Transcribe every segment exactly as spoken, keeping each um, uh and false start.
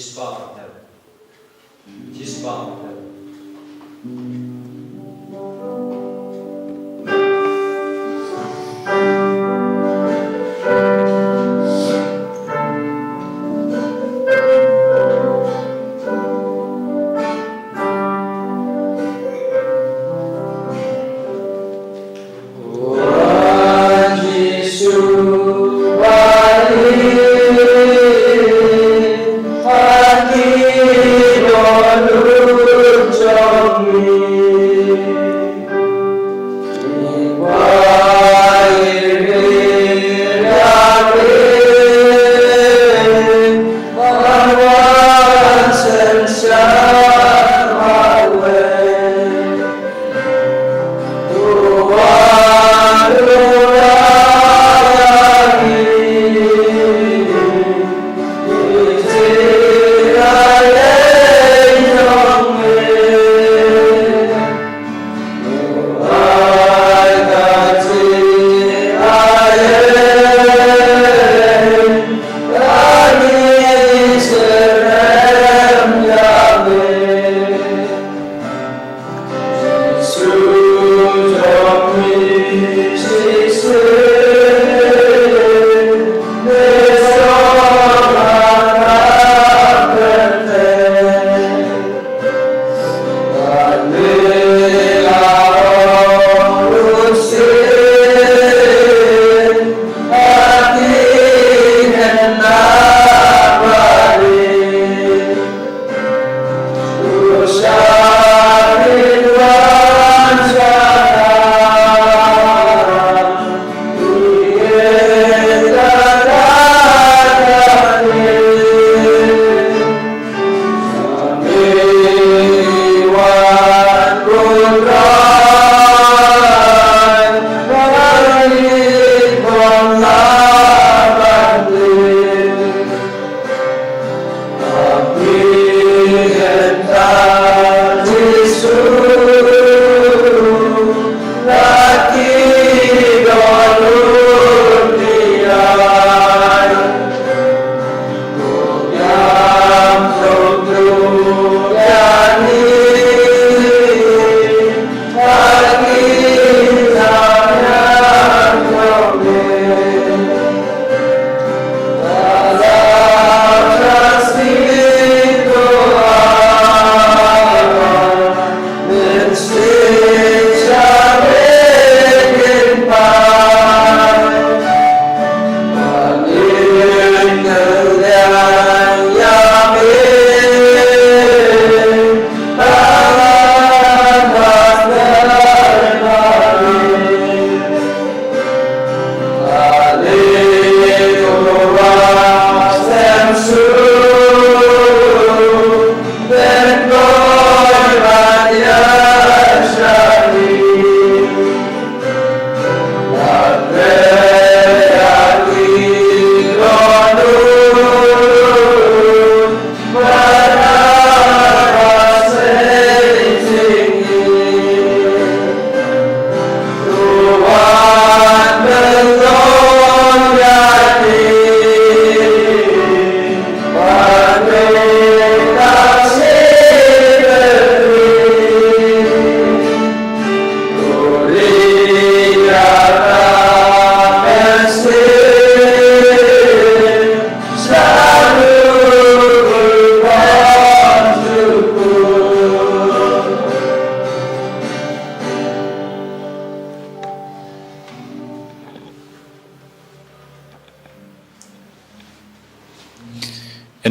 Just bow with them. Just bow with them.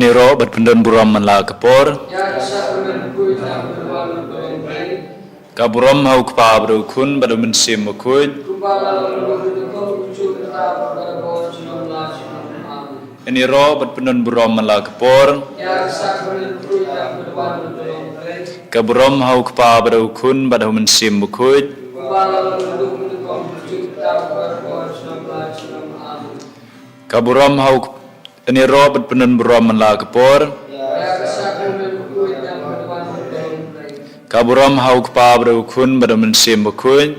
Ngi ïaroh bad pyndon burom man la ka por. Ka burom ha u Kpa bad u Khun bad u Mynsiem Bakhuid. Ngi ïaroh bad pyndon burom man la ka por. Ka burom ha u Kpa bad u Khun bad u Mynsiem Bakhuid. Ka burom ha u Kp-, ngi ïaroh bad pyndon burom man la ka por. Ka burom ha u Kpa bad u Khun bad u Mynsiem Bakhuid.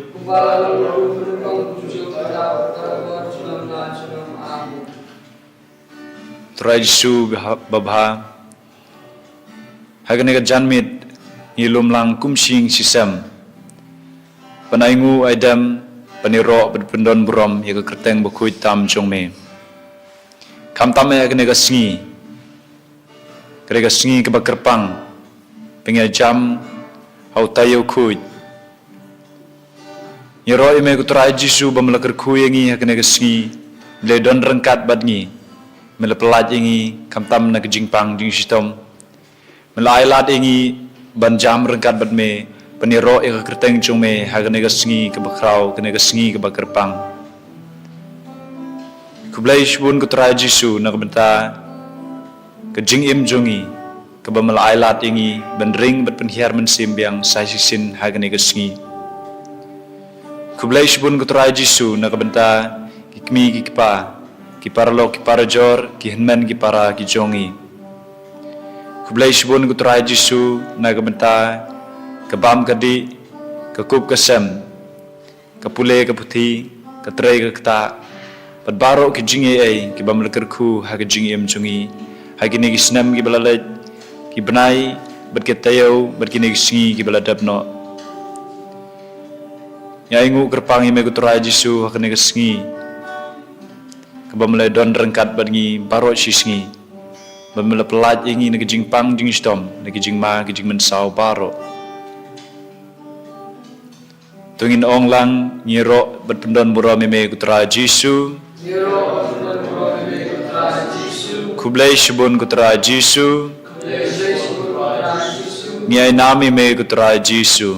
Trai Jisu babha. Ha kane ka janmiet ngi lum lang kum shi ïing shi sem ban ai nguh ai dem, ban ïaroh bad pyndon burom ïa ka kyrteng bakhuid tam jong me. Khamtam ha kane ka sngi, kane ka sngi kaba kyrpang, ba ngi ïa jam ha u taïew khuid. Ngi ïaroh ïa me ko Trai Jisu ba me la kyrkhu ïa ngi ha kane ka sngi, me la don ryngkat bad ngi, me la pyllait ïa ngi khamtam na ka jingpang jingshitom. Me la ai lad ïa ngi ban jam ryngkat bad me, ban ïaroh ïa ka kyrteng jong me ha kane ka sngi kaba khraw, kane ka sngi kaba kyrpang. Khublei shibun ko Trai Jisu na ka bynta ka jingim jong ngi, kaba me la ai lad ïa ngi ban ring bad pynhiar mynsiem biang sa shisien ha kane ka sngi. Khublei shibun ko Trai Jisu na ka bynta ki kmie ki kpa, ki paralok ki parajor, ki hynmen ki para ki jong ngi. Khublei shibun ko Trai Jisu na ka bynta ka bam ka dih, ka kup ka sem, ka pule ka puthi, ka trei ka ktah, bad baroh ki jingaiei kiba me la kyrkhu ha ka jingim jong ngi ha kine ki snem kiba la leit, ki bnai bad ki taïew bad kine ki sngi kiba la dep noh. Ngi ai nguh kyrpang ïa me ko Trai Jisu ha kane ka sngi, kaba me la don ryngkat bad ngi baroh shi sngi, ba me la pyllait ïa ngi na ka jingpang jingshitom, na ka jingma ka jingmynsaw baroh. To ngin ong lang, ngi ïaroh bad pyndon burom ïa me ko Trai Jisu. Khublei shibun ko Trai Jisu. Ngi ai nam ïa me ko Trai Jisu.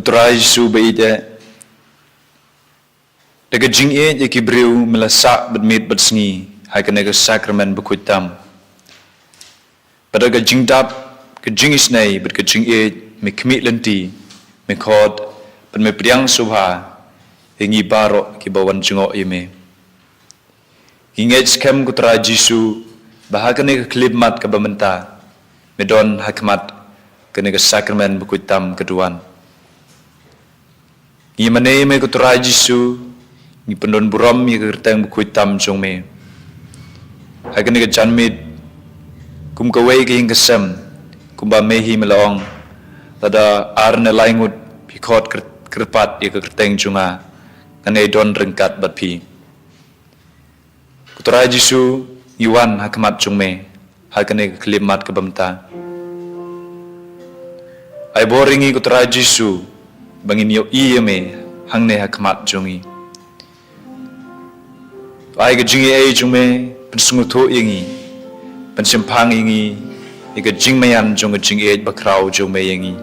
Trai Jisu ba ïeit eh, da ka jingïeit ïa ki briew me la sah bad miet bad sngi ha kane ka sakramen bakhuid tam. Bad da ka jingdap, ka jingisynei bad ka jingïeit me khmih lynti, me khot bad me pdiang sngewbha ïa ngi baroh kiba wan jngoh ïa me. Ngi ngeit skhem ko Trai Jisu ba ha kane ka khyllipmat kaba mynta me don ha khmat kane ka sakramen bakhuid tam ka duwan. Ngi mane ïa me ko Trai Jisu, ngi pyndon burom ïa ka kyrteng bakhuid tam jong me ha kane ka janmiet, kum kawei ka ïing ka sem, kumba me hi me la ong, lada ar ne lai ngut phi khot kyr-, kyrpad ïa ka kyrteng jong nga, ngan ïai don ryngkat bad phi. Ko Trai Jisu, ngi wan ha khmat jong me ha kane ka khyllipmat kaba mynta. Ai bor ïa ngi ko Trai Jisu ba ngin ïohi ïa me hangne ha khmat jong ngi. Ai ka jingaiei jong me, pynsngewthuh ïa ngi, pynshemphang ïa ngi ïa ka jingmaïan jong ka jingïeit bakhraw jong me ïa ngi.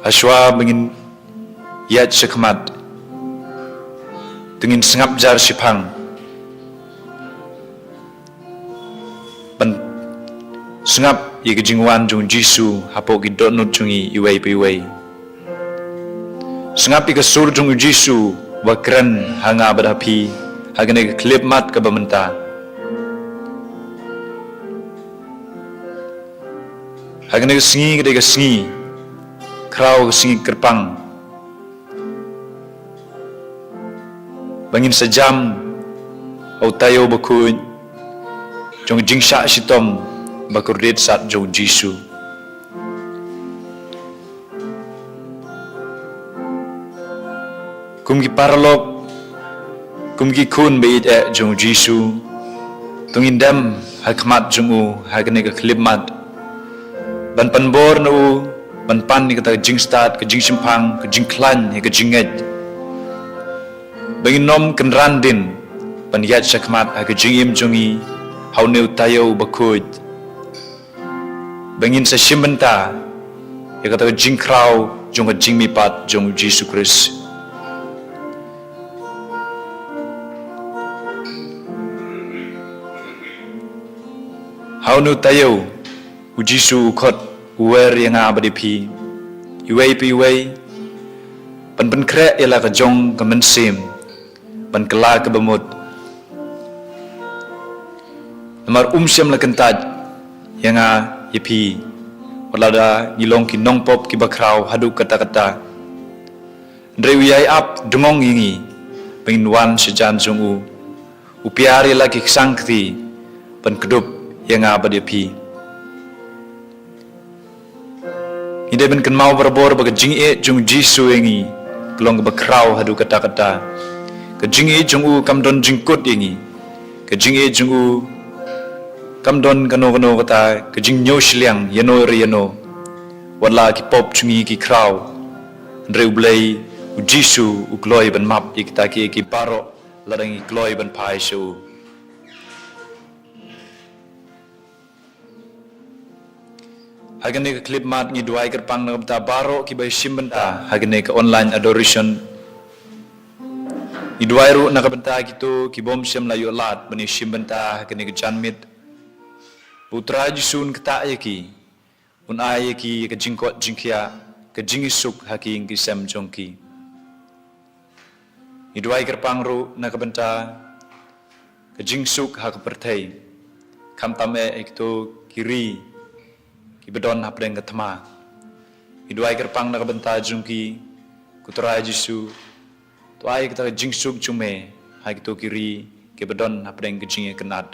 Hashwa ba ngin ïaid sha khmat, to ngin sngap jar shiphang ban sngap ïa ka jingwan jong u Jisu hapoh ki dohnud jong ngi iwei pa iwei. Sngap ïa ka sur jong u Jisu ba kren ha nga bad ha phi ha kane ka khyllipmat kaba mynta. Ha kane ka sngi ka dei ka sngi khraw, ka sngi kyrpang, ba ngin sa jam ha u taïew bakhuid jong ka jingshah shitom ba kordit sat jong u Jisu. Kum ki paralok, kum ki khun ba ïeit eh jong u Jisu, to ngin dem ha khmat jong u ha kane ka khyllipmat ban pan bor na u, ban pan ïa kata ka jingstad, ka jingshemphang, ka jingkhlaiñ ïa ka jingngeit, ba ngin nym kynran dien ban ïaid sha khmat ha ka jingim jong ngi ha une u taïew bakhuid, ba ngin sa shim bynta ïa kata ka jingkhraw jong ka jingmihpat jong u Jisu Khrist. Ha une u taïew u Jisu u khot, u wer ïa nga bad ïa phi iwei pa iwei ban pynkhreh ïa la ka jong ka mynsiem ban kylla kaba mut. Namar um shym la kyntait ïa nga ïa phi, wat lada ngi long ki nongpop kiba khraw haduh katta katta. Hynrei u ïai ap dngong ïa ngi ba ngin wan sha jan jong u. U pynïar ïa la ki ksang kti ban kdup ïa nga bad ïa phi. Ngi dei ban kynmaw barabor ba ka jingïeit jong u Jisu ïa ngi ka long kaba khraw haduh katta katta. Ka jingïeit jong u kam don jingkut ïa ngi. Ka jingïeit jong u kam don kano kano kata ka jingñiew shiliang ïano re ïano. Wat la ki pop jong ngi ki khraw, hynrei u Blei, u Jisu u kloi ban map ïa kita kiei kiei baroh lada ngi kloi ban phai sha u. Ha kane ka khyllipmat ngi duwai kyrpang na ka bynta baroh kiba ïashim bynta ha kane ka online adoration. Ngi duwai ruh na ka bynta kito kibym shym la ïoh lad ban ïashim bynta ha kane ka janmiet. Ba u Trai Jisu un ktah ïa ki, un ai ïa ki ka jingkoit jingkhiah, ka jingisuk ha ki ïing ki sem jong ki. Ngi duwai kyrpang ruh na ka bynta ka jingsuk ha ka pyrthei, khamtam eh ïa kito ki ri kiba don hapdeng ka thma. Ngi duwai kyrpang na ka bynta jong ki, ko Trai Jisu, to ai kata ka jingsuk jong me ha kito ki ri kiba don hapdeng ka jingïakynad.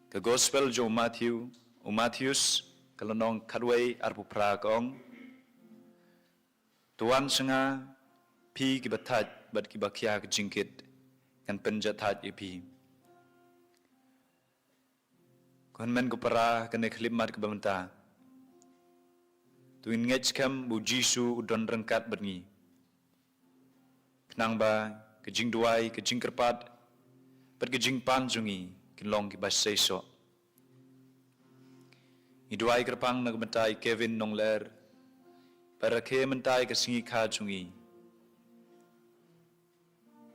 Ka Gospel jong u Matthew, u Mattheus, ka lynnong khatwei, arphew phra, ka ong: To wan sha nga, phi kiba thait bad kiba khia ka jingkit, ngan pynjahthait ïa phi. Ko hynmen ko para, kane ka khyllipmat kaba mynta, to ngin ngeit skhem ba u Jisu u don ryngkat bad ngi, khnang ba ka jingduwai, ka jingkyrpad bad ka jingpan jong ngi kin long kiba seisoh. Ngi duwai kyrpang na ka bynta i Kevin Nonglyer, ba rakhe mynta ïa ka sngi kha jong i.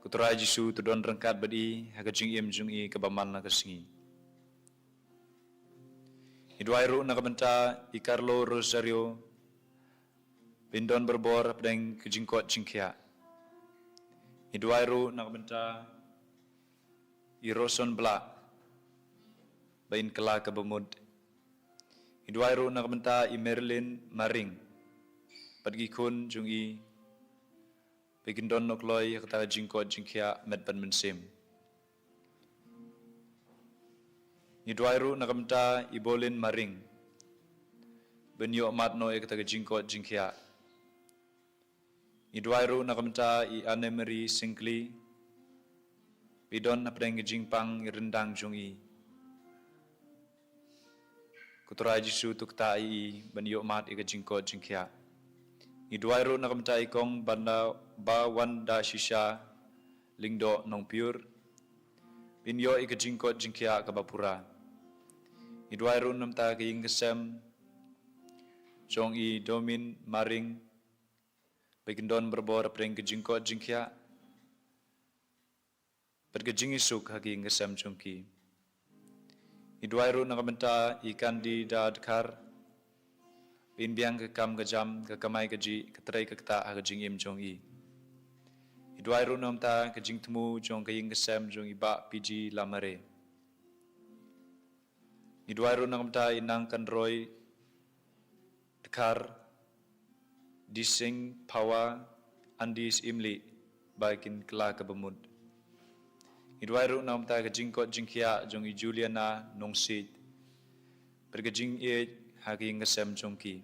Ko Trai Jisu, to don ryngkat bad i ha ka jingim jong i kaba man la ka sngi. Ngi duwai ruh na ka bynta i Carlo Rosario, ba in don barabor hapdeng ka jingkoit jingkhiah. Ngi duwai ruh na ka bynta i Roson Blah, ba in kylla kaba mut. Ngi duwai ruh na ka bynta i Marilyn Maring bad ki khun jong i, ba kin don noh kloi ha kata ka jingkoit jingkhiah met bad mynsiem. Ngi duwai ruh na ka bynta i Bolin Maring, ba in ïoh mad noh ïa kata ka jingkoit jingkhiah. Ngi duwai ruh na ka bynta i Anne Marie Singkli, ba i don hapdeng ka jingpang ryndang jong i. Ko Trai Jisu, to ktah ïa i ban ïoh mad ïa ka jingkoit jingkhiah. Ngi duwai ruh na ka bynta i Kong Banda, Ba Wanda Shisha Lyngdoh Nongpyiur, ba in ïoh ïa ka jingkoit jingkhiah kaba pura. Ngi duwai ruh na ka bynta ka ïing ka sem jong i Domin Maring, ba kin don barabor hapdeng ka jingkoit jingkhiah bad ka jingisuk ha ka ïing ka sem jong ki. Ngi duwai ruh na ka bynta i Candida Dkhar, ba in biang ka kam ka jam, ka kamai kajih, ka trei ka ktah ha ka jingim jong i. Ngi duwai ruh na ka bynta ka jingthmu jong ka ïing ka sem jong i Bah P G Lamare. Ngi duwai ruh na ka bynta i Nang Kynroi Dkhar, Dising Phawa, Andis Imli, ba kin kylla kaba mut. Ngi duwai ruh na ka bynta ka jingkoit jingkhiah jong i Juliana Nongsiej, bad ka jingïeit ha ka ïing ka sem jong ki.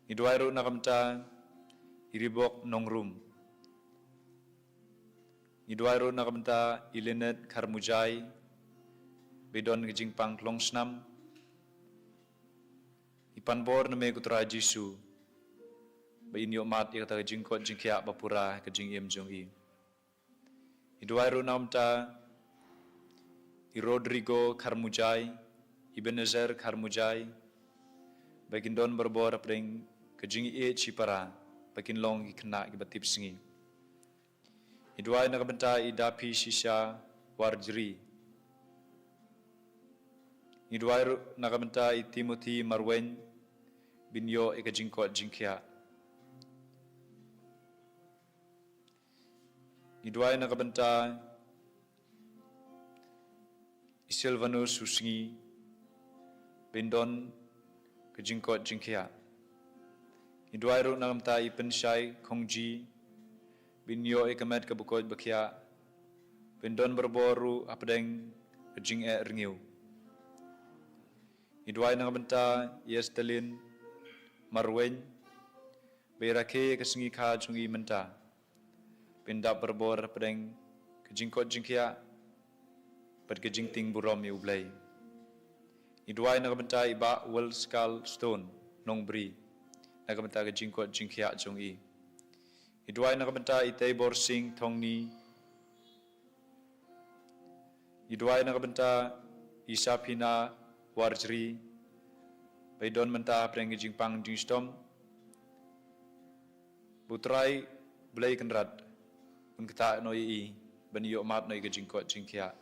Ngi duwai ruh na ka bynta i Ribok Nongrum. Ngi duwai ruh na ka bynta i Lynette Kharmujai, ba i don ka jingpang klong snam. Ngi pan bor na me ko Trai Jisu, ba in ïoh mad ïa kata ka jingkoit jingkhiah ba pura ha ka jingim jong i. Ngi duwai ruh na ka bynta i Rodrigo Kharmujai, Ebenezer Kharmujai, ba kin don barabor hapdeng ka jingïeit shipara, ba kin long ki khynnah kiba tipsngi. Ngi duwai na ka bynta i Daphi Shisha Warjri. Ngi duwai ruh na ka bynta i Timothy Marwein, ba in ïoh ïa ka jingkoit jingkhiah. Ngi duwai na ka bynta i Silvanus Husngi, ba in don ka jingkoit jingkhiah. Ngi duwai ruh na ka bynta i Pynshai Khongji, ba in ïoh ïa ka met kaba koit ba khiah, ba in don barabor ruh hapdeng ka jingeh rngiew. Ngi duwai na ka bynta i Estelin Marwein, ba i rakhe ïa ka sngi kha jong i mynta, ba in dap barabor hapdeng ka jingkoit jingkhiah bad ka jingtieng burom ïa U Blei. Ngi duwai na ka bynta i Bah Welskal Stone Nongbri, na ka bynta ka jingkoit jingkhiah jong i. Ngi duwai na ka bynta i Teibor Singh Thongni. Ngi duwai na ka bynta i Saphina Warjri, ba i don mynta hapdeng ka jingpang jingshitom. Ba U Trai Blei Kynrad un ktah noh ïa i, ban ïoh mad noh ïa ka jingkoit jingkhiah.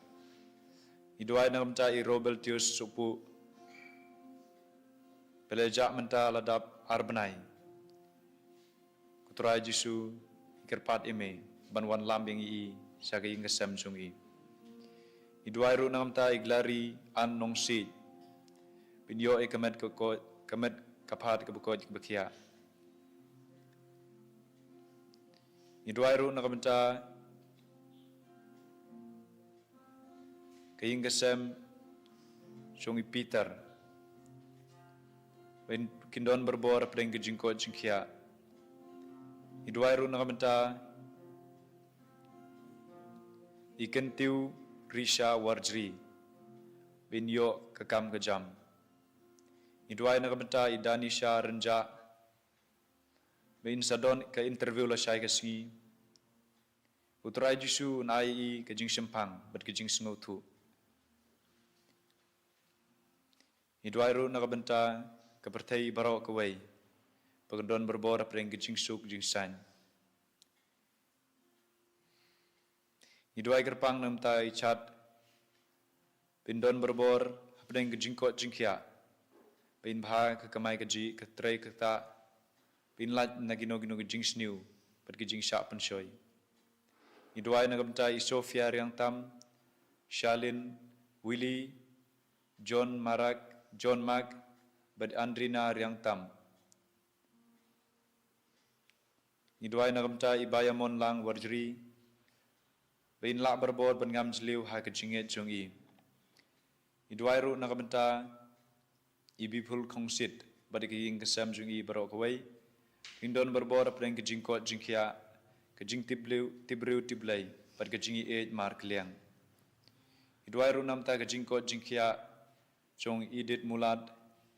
Ngi duwai na ka bynta i Robeltius Sohpuh, ba la jah mynta la dap ar bnai. Ko Trai Jisu, ngi kyrpad ïa me ban wanlam ïa ngi, i sha ka ïing ka sem jong i. Ngi duwai ruh na ka bynta i Glari Ann Nongsiej, ba in ïoh ïa ka met ka koit, ka met ka phad kaba koit kaba khiah. Ngi duwai ruh na ka bynta ka ïing ka sem jong i Peter, ba kin don barabor hapdeng ka jingkoit jingkhiah. Ngi duwai ruh na ka bynta i Kyntiew Risha Warjri, ba in ïoh ka kam ka jam. Ngi duwai na ka bynta i Danisha Rynjah, ba in sa don ka interview lashai ka sngi. U Trai Jisu un ai ïa i ka jingshemphang bad ka jingsngewthuh. Ngi duwai ruh na ka bynta ka pyrthei baroh kawei, ba kan don barabor hapdeng ka jingsuk jingsaiñ. Ngi duwai kyrpang na ka bynta i Chad, ba in don barabor hapdeng ka jingkoit jingkhiah, ba in bha ka kamai kajih, ka trei ka ktah, ba in lait na kino kino ki jingsniew bad ki jingshah pynshoi. Ngi duwai na ka bynta i Sophia Riangtam, Shalin, Willy, John Marak, John Mak, bad Andrina Riangtam. Ngi duwai na ka bynta i Bayamon Lang Warjri, ba in lah barabor ban ngam jylliew ha ka jingngeit jong i. Ngi duwai ruh na ka bynta i Bipul Khongsit bad ka ïing ka sem jong i baroh kawei, ba kin don barabor hapdeng ka jingkoit jingkhiah, ka jingtip briew, tip briew tip Blei, bad ka jingïeit markylliang. Ngi duwai ruh na ka bynta ka jingkoit jingkhiah jong i Edith Mulad,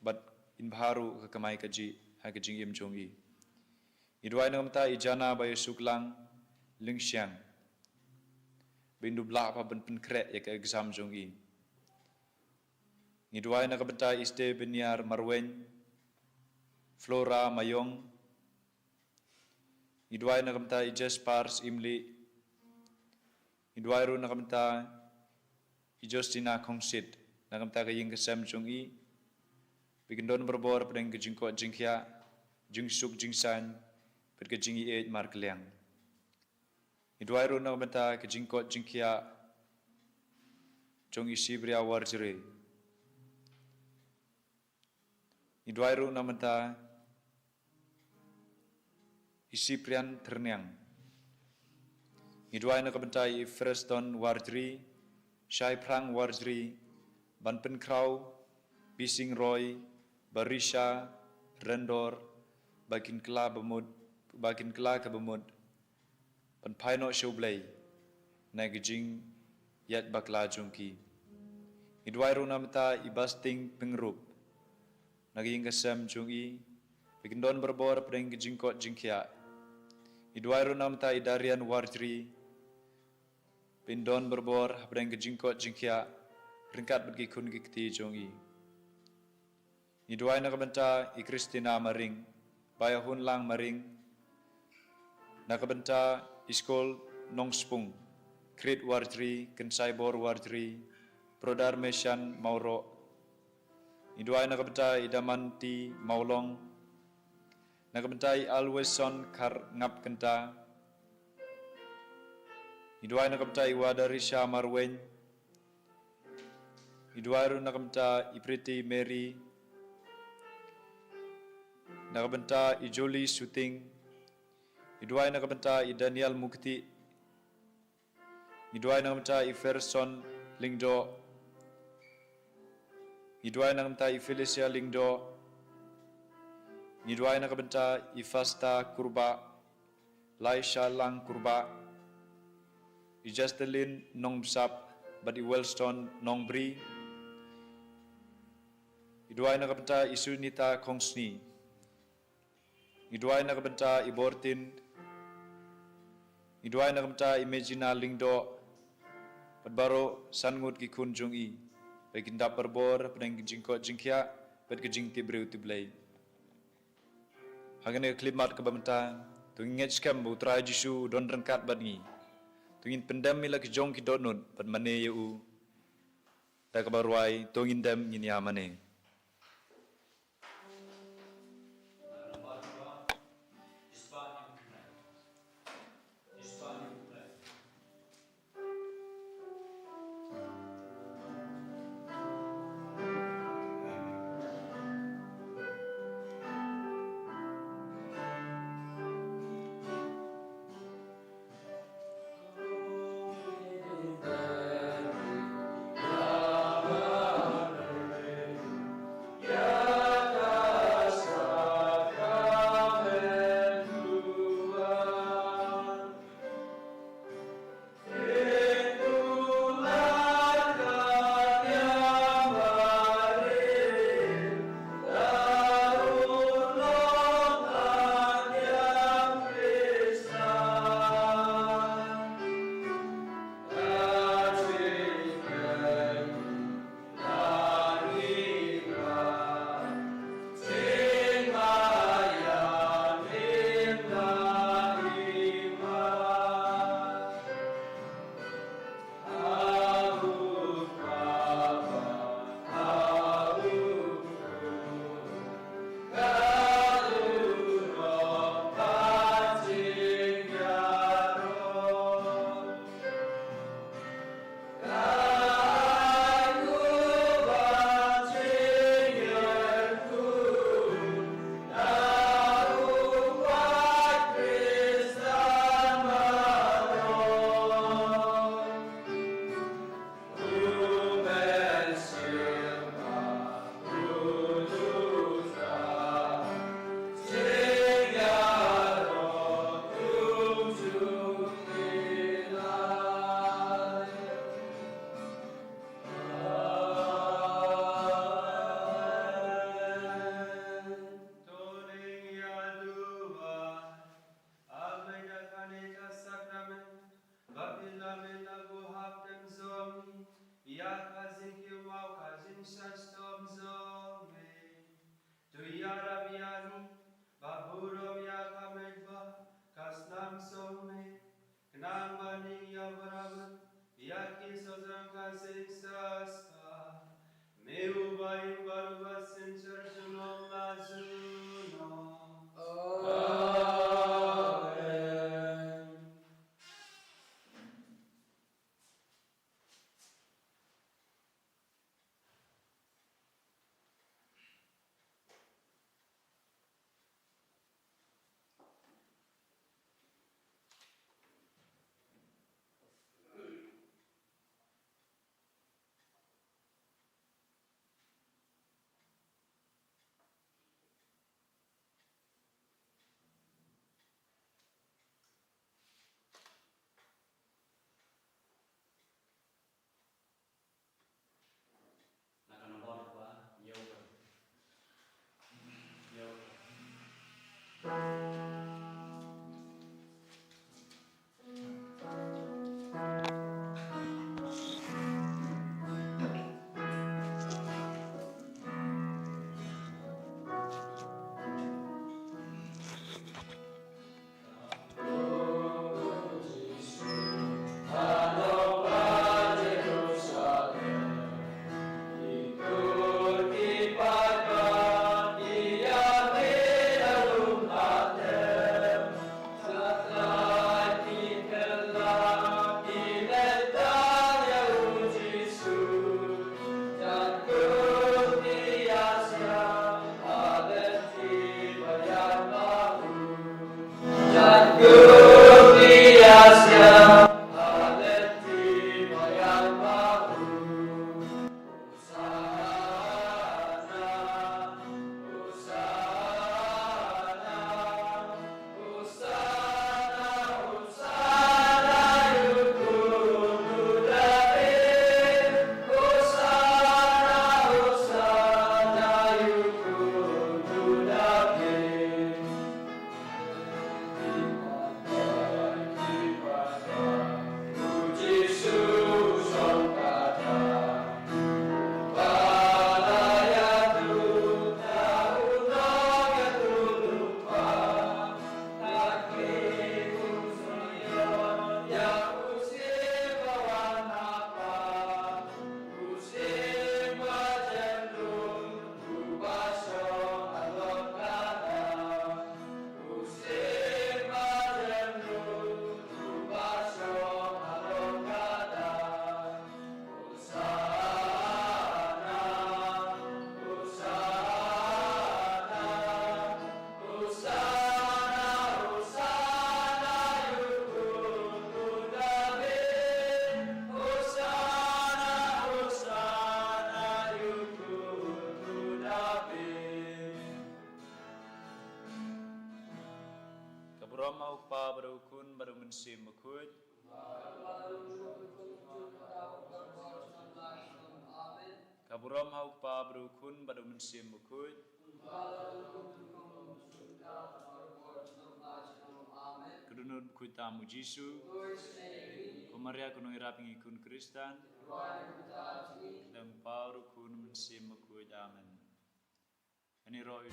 bad in bha ruh ka kamai kajih ha ka jingim jong i. Ngi duwai na ka bynta i Jana Baïasuklang Lyngsiang, ba in dup lah bha ban pynkhreh ïa ka exam jong i. Ngi duwai na ka bynta i Ste Beniar Marwein, Flora Mayong. Ngi duwai na ka bynta i Jespar Syiemlieh. Ngi duwai ruh na ka bynta i Justina Khongsit, na ka bynta ka ïing ka sem jong i, ba kin don barabor hapdeng ka jingkoit jingkhiah, jingsuk jingsaiñ, bad ka jingïeit markylliang. Ngi duwai ruh na ka bynta ka jingkoit jingkhiah jong i Sibria Warjri. Ngi duwai ruh na ka bynta i Cyprian Tyrniang. Ngi duwai na ka bynta i Freston Warjri, Shaiphrang Warjri, Ban Pynkhraw, Bising Roy, Barisha, Rendor, ba kin kylla bamut, ba kin kylla ka bamut ban phai noh sha U Blei na ka jingïaid bakla jong ki. Ngi duwai ruh na ka bynta i Basting Pyngrope, na ka ïing ka sem jong i, ba kin don barabor hapdeng ka jingkoit jingkhiah. Ngi duwai ruh na ka bynta i Darian Warjri, ba in don barabor hapdeng ka jingkoit jingkhiah ryngkat bad ki khun ki kti jong i. Ngi duwai na ka bynta i Christina Maring, Baïahunlang Maring, na ka bynta i skul Nongspung, Krit Warjri, Kynsaibor Warjri, Brodar Meshan Mawroh. Ngi duwai na ka bynta i Damanti Mawlong, na ka bynta i Alweson Kharngapkynta. Ngi duwai na ka bynta i Wadarisha Marwein. Ngi duwai ruh na ka bynta i Pretty Mary, na ka bynta i Julie Suting. Ngi duwai na ka bynta i Daniel Mukti. Ngi duwai na ka bynta i Ferson Lyngdoh. Ngi duwai na ka bynta i Felicia Lyngdoh. Ngi duwai na ka bynta i Fasta Kurbah, Laisha Lang Kurbah, i Justin Nongbsap bad i Wellstone Nongbri. Ngi duwai na ka bynta i Sunita Khongsni. Ngi duwai na ka bynta i Bortin. Ngi duwai na ka bynta i Mejina Lyngdoh bad baroh san ngut ki khun jong i, ba kin dap barabor hapdeng ka jingkoit jingkhiah bad ka jingtip briew tip Blei. Ha kane ka khyllipmat kaba mynta, to ngin ngeit skhem ba U Trai Jisu u don ryngkat bad ngi. To ngin pyndem ïa la ki jong ki dohnud bad mane ïa u. Da kaba rwai, to ngin dem ngin ïa mane. ïa ka jingkiew bad ka jingsngewshitom jong me. To ïarap ïa ngi, ba burom ïa ka met bad ka snam jong me. Khnang ba ngin ïa barabar ïa ki sosang ka seng saspa. Me uba im bad uba synshar junom la junom. Amen. Ka burom ha U Kpa bad ha U Khun bad ha U Mynsiem Bakhuid. Ka burom ha U Kpa bad ha U Khun bad ha U Mynsiem Bakhuid. Ka dohnud bakhuid tam U Jisu. Ko Maria ko nongïarap ïa ngi khun Khristan. Kyrpad ïa U Kpa, U Khun, U Mynsiem Bakhuid. Amen. Ani roi.